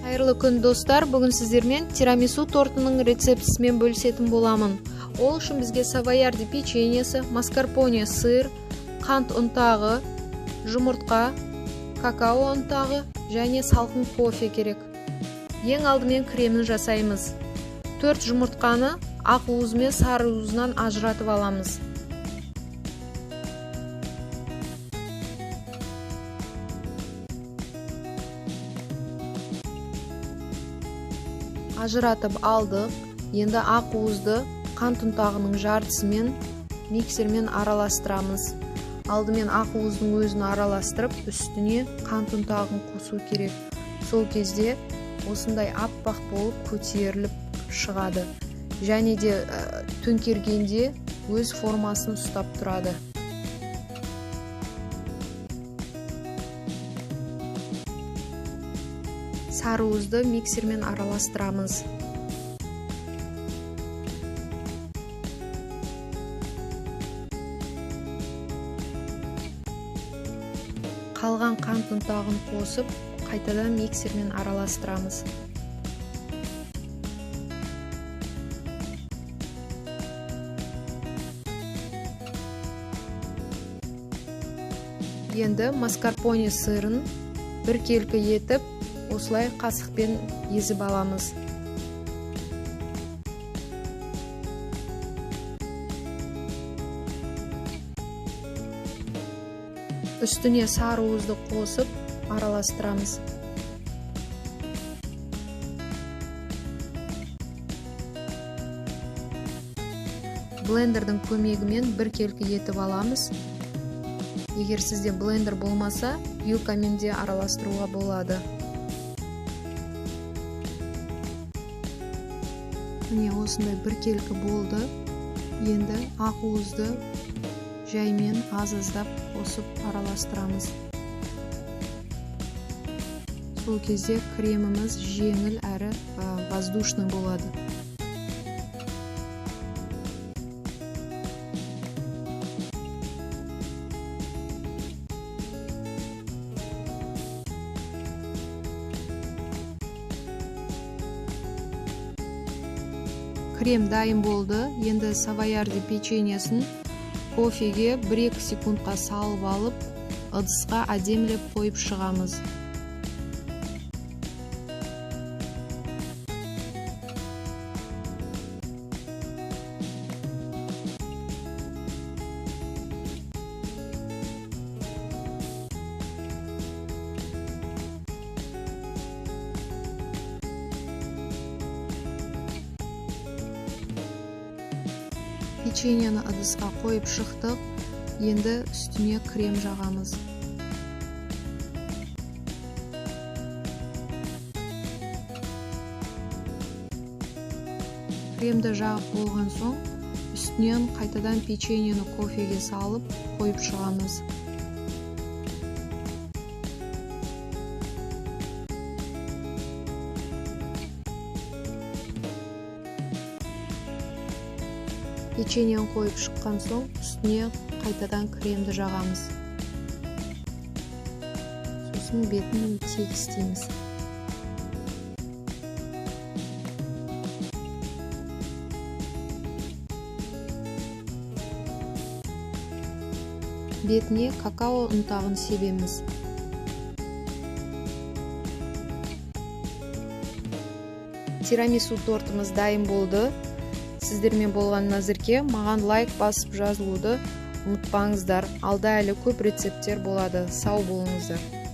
Қайырлы күн, достар! Бүгін сіздермен тирамису тортының рецептісімен бөлісетін боламын. Ол үшін бізге савоярди печеньесі, маскарпоне сыр, қант ұнтағы, жұмыртқа, какао ұнтағы және салқын кофе керек. Ең алдымен кремін жасаймыз. 4 жұмыртқаны ақ уызы мен сары уызынан ажыратып аламыз. Ажыратып алдық. Енді ақ уызды қант ұнтағының жартысымен миксермен араластырамыз. Алдымен ақ уыздың өзін араластырып, үстіне қант ұнтағын қосу керек. Сол кезде осындай аппақ болып көтеріліп шығады. Және де төңкергенде өз формасын ұстап тұрады. Сары уызды миксермен араластырамыз. Қалған қант ұнтағын қосып, қайтадан миксермен араластырамыз. Енді маскарпоне сырын біркелкі етіп, осылай қасықпен езіп аламыз. Үстіне сары уызды қосып араластырамыз. Блендердің көмегімен біркелкі етіп аламыз. Егер сізде блендер болмаса, вилкамен де араластыруға болады. Міне осындай біркелкі болды. Енді ақ уызды жаймен аз-аздап қосып араластырамыз. Сол кезде креміміз жеңіл әрі воздушный болады. Крем дайын болды. Енді савоярди печеньесін кофеге 1-2 секундқа салып алып, ыдысқа әдемілеп қойып шығамыз. Печеньені ыдысқа қойып шықтық. Енді үстіне крем жағамыз. Кремді жағып болған соң, үстінен қайтадан печеньені кофеге салып қойып шығамыз. Печеньені қойып шыққан соң, үстіне қайтадан кремді жағамыз. Сосын бетін тегістейміз. Бетіне какао ұнтағын себеміз. Тирамису тортымыз дайын болды. Сіздермен болған Назерке. Маған лайк басып жазылуды ұмытпаңыздар. Алда әлі көп рецепттер болады. Сау болыңыздар.